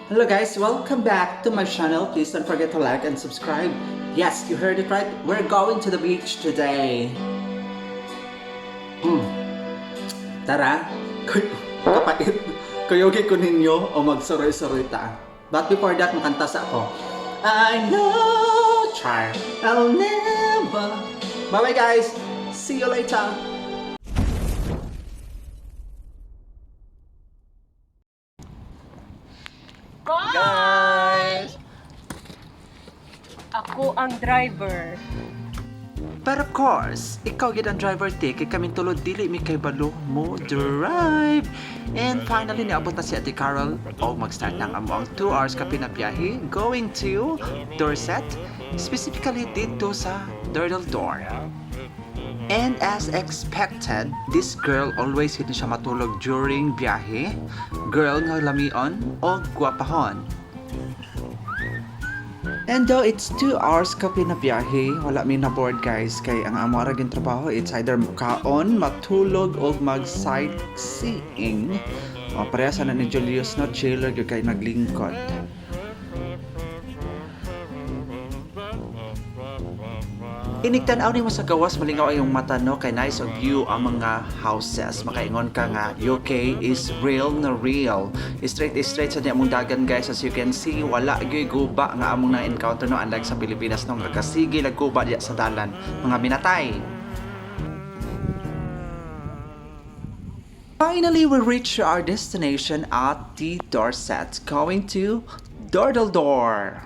Hello guys, welcome back to my channel. Please don't forget to like and subscribe. Yes, you heard it right. We're going to the beach today. Tara, kapait. Kuyugi ko ninyo o magsuroy-suroy ta. But before that, makanta sa ako. I know, char, I'll never. Bye-bye guys. See you later. Bye! Guys! Ako ang driver. But of course, ikaw gid ang driver te, kay kaming tulod dili mi kay balo mo drive. And finally niabot na si Ate Carol o mag-start na ang among 2 hours kapin na biyahe going to Dorset, specifically dito sa Durdle Door. And as expected, this girl always hindi siya matulog during biyahe. Girl nga lamion o gwapahon. And though it's 2 hours kape na biyahe, wala mi na board guys kay ang amo ra gyud trabaho it's either kaon, matulog o mag sightseeing. O parehas na ni Julius, no, chiller gyud kay naglingkod. Inig tan-aw nimo sa gawas, malingaw ay yung mata, no, kay nice og view ang mga houses. Makaingon ka nga UK is real na real. Straight straight sa among dagan guys, as you can see, wala gyud guba nga among na encounter, no, unlike sa Pilipinas, no, nga kasige lag guba diya sa dalan, mga minatay. Finally, we reached our destination at the Dorset, going to Durdle Door.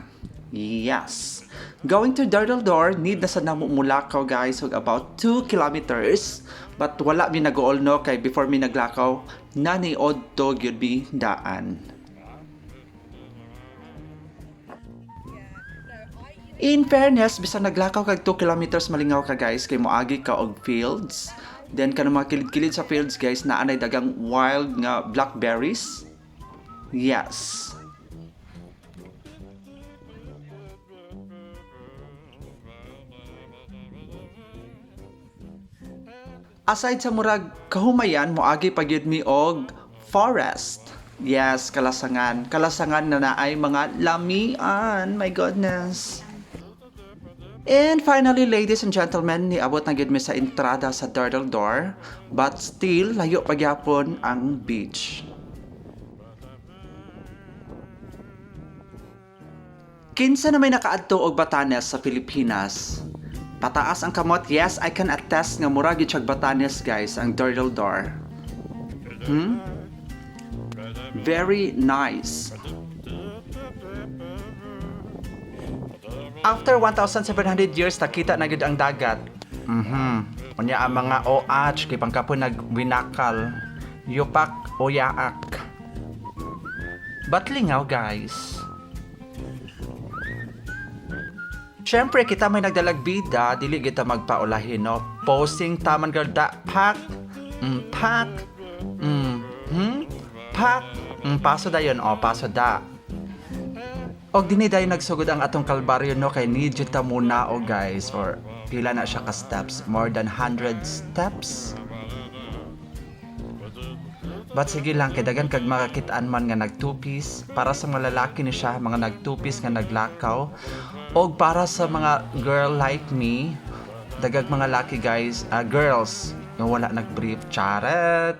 Yes. Going to Durdle Door, need na sa namo mulakaw guys, og about 2 kilometers. But wala mi nag-uol, no, kay before mi naglakaw, naniod to gyud bi daan. In fairness, bisan naglakaw kag 2 kilometers, malingaw ka guys kay moagi ka og fields. Then kanang mga kilid-kilid sa fields guys, naa nay dagang wild nga blackberries. Yes. Aside sa murag kahumayan, moagi pa gyud mi og forest. Yes, kalasangan. Kalasangan na naay mga lamian. My goodness. And finally, ladies and gentlemen, niabot na gyud mi sa entrada sa Durdle Door, but still layo pa gyapon ang beach. Kinsa na may nakaadto og Batanes sa Pilipinas? Pataas ang kamot. Yes, I can attest nga mura gyud siyag Batanes guys, ang Durdle Door. Very nice. After 1,700 years, nakita na gyud ang dagat. Unya ang mga OH, kay pangkapon nagwinakal. Yupak o yaak. But lingaw, guys. Siyempre, kita may nagdalag bida, dili kita magpaulahin, no? Posing taman girl, da, pak, pak, pak, paso da yun, oh, paso da. Og dinhi dayon nagsugod ang atong kalbaryo, no, kay need jud ta muna o guys or pila na siya ka steps, more than 100 steps. But sige lang kay dagan kag makakitaan man nga nag two-piece para sa mga lalaki ni siya, mga nag two-piece nga naglakaw, og para sa mga girl like me, dagag mga laki guys, girls nga wala nag-brief, charet.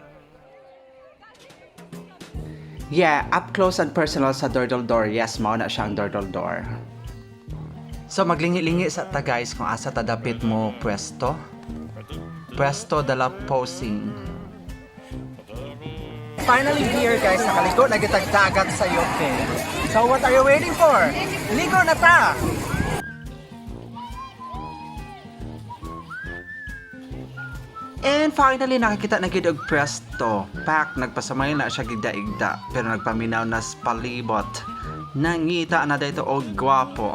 Yeah, up close and personal sa Durdle Door. Yes, mao na siya ang Durdle Door. So maglingi-lingi sa ta guys kung asa ta dapit mo pwesto. Pwesto dala posing. Finally here guys, nakaligo na gitag dagat sa UK. So what are you waiting for? Ligo na ta! And finally, nakakita na gid og presto. Pak, nagpasamay na siya gigda-igda, pero nagpaminaw na sa palibot. Nangita na dito og gwapo.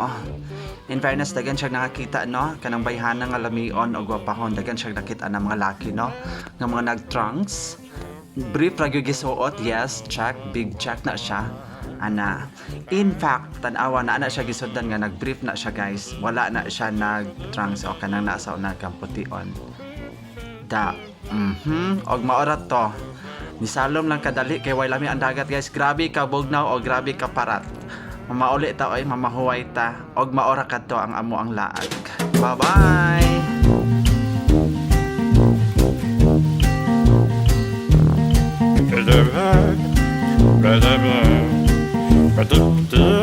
In fairness, dagan siya nakakita, no? Kanang bayhana nga lamion og gwapahon, dagan siya nakita ng mga laki, no? Nga mga nag-trunks. Brief ra gyud gisuot, yes, check, big check na siya. Ana. In fact, tan-awa na ana siya gisundan nga nag-brief na siya guys. Wala na siya nag-trunks o kanang nasa una kang pution. Da. Og maorat to. Nisalom lang kadali kay way lami ang dagat, guys. Grabe ka bugnaw o grabe ka parat. Mamauli ta oy, mamahuway ta og maora kadto ang amo ang laag. Bye bye. Ba-da-ba, ba-da-ba, ba-da-ba.